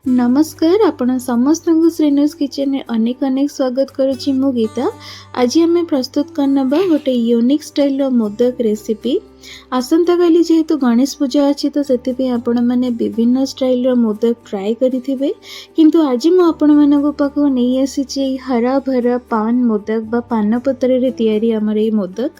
ନମସ୍କାର, ଆପଣ ସମସ୍ତଙ୍କୁ ଶ୍ରୀନୁସ୍ କିଚେନରେ ଅନେକ ଅନେକ ସ୍ୱାଗତ କରୁଛି ମୁଁ ଗୀତା। ଆଜି ଆମେ ପ୍ରସ୍ତୁତ କରିନେବା ଗୋଟେ ୟୁନିକ୍ ଷ୍ଟାଇଲର ମୋଦକ ରେସିପି। ଆସନ୍ତାକାଲି ଯେହେତୁ ଗଣେଶ ପୂଜା ଅଛି, ତ ସେଥିପାଇଁ ଆପଣମାନେ ବିଭିନ୍ନ ଷ୍ଟାଇଲର ମୋଦକ ଟ୍ରାଏ କରିଥିବେ। କିନ୍ତୁ ଆଜି ମୁଁ ଆପଣମାନଙ୍କ ପାଖକୁ ନେଇ ଆସିଛି ଏଇ ହରା ଭରା ପାନ ମୋଦକ ବା ପାନପତ୍ରରେ ତିଆରି ଆମର ଏଇ ମୋଦକ।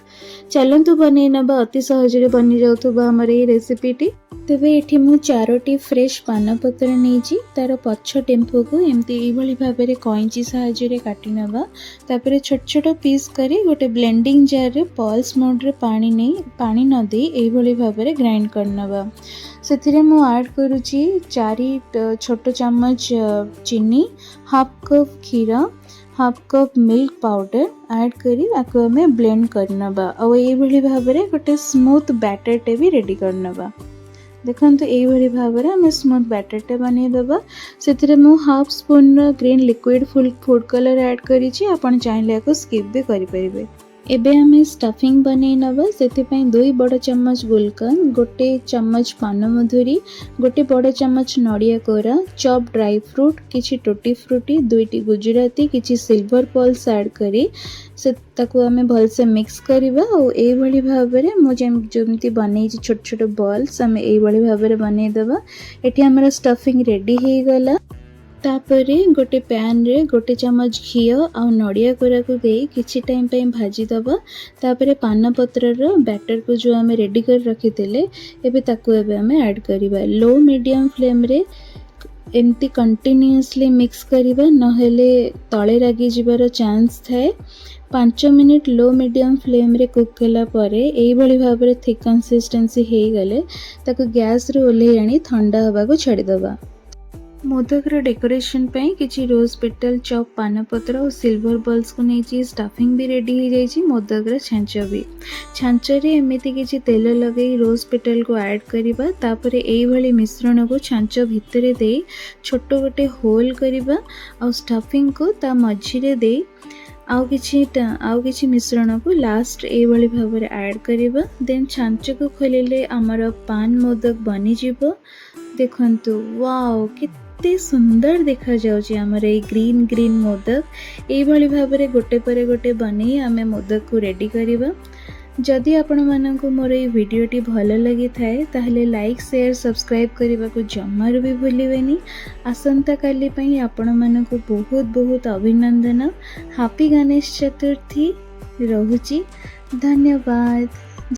ଚାଲନ୍ତୁ ବନେଇ ନେବା ଅତି ସହଜରେ ବନିଯାଉଥିବା ଆମର ଏଇ ରେସିପିଟି। ତେବେ ଏଠି ମୁଁ ଚାରୋଟି ଫ୍ରେଶ୍ ପାନପତ୍ର ନେଇଛି। ତାର ପଛ ଡେମ୍ଫକୁ ଏମିତି ଏଇଭଳି ଭାବରେ କଇଁଚି ସାହାଯ୍ୟରେ କାଟି ନେବା। ତାପରେ ଛୋଟ ଛୋଟ ପିସ୍ କରି ଗୋଟେ ବ୍ଲେଣ୍ଡିଂ ଜାର୍ରେ ପଲ୍ସ ମୋଡ଼୍ରେ ପାଣି ନେଇ, ପାଣି ନ ଦେଇ ଏଇଭଳି ଭାବରେ ଗ୍ରାଇଣ୍ଡ କରିନେବା। ସେଥିରେ ମୁଁ ଆଡ଼୍ କରୁଛି 4 ଛୋଟ ଚାମଚ ଚିନି, ହାଫ୍ କପ୍ କ୍ଷୀର, half cup milk powder add କରି ଆକୁ ଆମେ ବ୍ଲେଣ୍ଡ କରିନେବା। ଆଉ ଏଇଭଳି ଭାବରେ ଗୋଟେ ସ୍ମୁଥ୍ ବ୍ୟାଟରଟେ ବି ରେଡ଼ି କରିନେବା। ଦେଖନ୍ତୁ, ଏଇଭଳି ଭାବରେ ଆମେ ସ୍ମୁଥ୍ ବ୍ୟାଟରଟେ ବନେଇଦେବା। ସେଥିରେ ମୁଁ ହାଫ୍ ସ୍ପୁନ୍ର green liquid food colour add କରିଛି। ଆପଣ ଚାହିଁଲେ ଏହାକୁ ସ୍କିପ୍ ବି କରିପାରିବେ। ଏବେ ଆମେ ଷ୍ଟଫିଂ ବନେଇ ନେବା। ସେଥିପାଇଁ 2 ବଡ଼ ଚାମଚ ଗୁଲକନ୍ଦ, 1 ଚାମଚ ପାନମଧୁରୀ, 1 ବଡ଼ ଚାମଚ ନଡ଼ିଆ କୋରା, ଚପ୍ ଡ୍ରାଇ ଫ୍ରୁଟ୍, କିଛି ଟୁଟି ଫ୍ରୁଟି, ଦୁଇଟି ଗୁଜୁରାତି, କିଛି ସିଲଭର ପଲ୍ସ ଆଡ଼୍ କରି ସେ ତାକୁ ଆମେ ଭଲସେ ମିକ୍ସ କରିବା। ଆଉ ଏଇଭଳି ଭାବରେ ମୁଁ ଯେମିତି ବନେଇଛି ଛୋଟ ଛୋଟ ବଲ୍ସ, ଆମେ ଏଇଭଳି ଭାବରେ ବନେଇଦେବା। ଏଠି ଆମର ଷ୍ଟଫିଂ ରେଡ଼ି ହେଇଗଲା। ତାପରେ ଗୋଟେ ପ୍ୟାନ୍ରେ 1 ଚାମଚ ଘିଅ ଆଉ ନଡ଼ିଆ କୋରାକୁ ଦେଇ କିଛି ଟାଇମ୍ ପାଇଁ ଭାଜିଦେବା। ତାପରେ ପାନପତ୍ରର ବ୍ୟାଟରକୁ ଯେଉଁ ଆମେ ରେଡ଼ି କରି ରଖିଥିଲେ, ଏବେ ତାକୁ ଏବେ ଆମେ ଆଡ଼୍ କରିବା। ଲୋ ମିଡ଼ିୟମ୍ ଫ୍ଲେମ୍ରେ ଏମିତି କଣ୍ଟିନ୍ୟୁଅସଲି ମିକ୍ସ କରିବା, ନହେଲେ ତଳେ ଲାଗିଯିବାର ଚାନ୍ସ ଥାଏ। 5 ମିନିଟ୍ ଲୋ ମିଡ଼ିୟମ୍ ଫ୍ଲେମ୍ରେ କୁକ୍ କଲା ପରେ ଏଇଭଳି ଭାବରେ ଥିକ୍ କନସିଷ୍ଟେନ୍ସି ହେଇଗଲେ ତାକୁ ଗ୍ୟାସ୍ରୁ ଓହ୍ଲେଇ ଆଣି ଥଣ୍ଡା ହେବାକୁ ଛାଡ଼ିଦେବା। ମୋଦକର ଡେକୋରେସନ୍ ପାଇଁ କିଛି ରୋଜ୍ ପେଟାଲ, ଚପ୍ ପାନପତ୍ର ଓ ସିଲଭର ବଲ୍ସକୁ ନେଇଛି। ଷ୍ଟଫିଂ ବି ରେଡ଼ି ହେଇଯାଇଛି, ମୋଦକର ଛାଞ୍ଚ ବି। ଛାଞ୍ଚରେ ଏମିତି କିଛି ତେଲ ଲଗାଇ ରୋଜ୍ ପେଟାଲକୁ ଆଡ଼୍ କରିବା। ତାପରେ ଏଇଭଳି ମିଶ୍ରଣକୁ ଛାଞ୍ଚ ଭିତରେ ଦେଇ ଛୋଟ ଗୋଟେ ହୋଲ୍ କରିବା ଆଉ ଷ୍ଟଫିଂକୁ ତା ମଝିରେ ଦେଇ ଆଉ କିଛି ମିଶ୍ରଣକୁ ଲାଷ୍ଟ ଏଇଭଳି ଭାବରେ ଆଡ଼୍ କରିବା। ଦେନ୍ ଛାଞ୍ଚକୁ ଖୋଲିଲେ ଆମର ପାନ ମୋଦକ ବନିଯିବ। ଦେଖନ୍ତୁ, ୱାଓ, କେତେ ସୁନ୍ଦର ଦେଖାଯାଉଛି ଆମର ଏଇ ଗ୍ରୀନ୍ ଗ୍ରୀନ୍ ମୋଦକ। ଏଇଭଳି ଭାବରେ ଗୋଟେ ପରେ ଗୋଟେ ବନେଇ ଆମେ ମୋଦକକୁ ରେଡ଼ି କରିବା। ଯଦି ଆପଣମାନଙ୍କୁ ମୋର ଏଇ ଭିଡ଼ିଓଟି ଭଲ ଲାଗିଥାଏ, ତାହେଲେ ଲାଇକ୍, ସେୟାର, ସବସ୍କ୍ରାଇବ୍ କରିବାକୁ ଜମାରୁ ବି ଭୁଲିବେନି। ଆସନ୍ତାକାଲି ପାଇଁ ଆପଣମାନଙ୍କୁ ବହୁତ ବହୁତ ଅଭିନନ୍ଦନ। ହାପି ଗଣେଶ ଚତୁର୍ଥୀ। ରହୁଛି, ଧନ୍ୟବାଦ।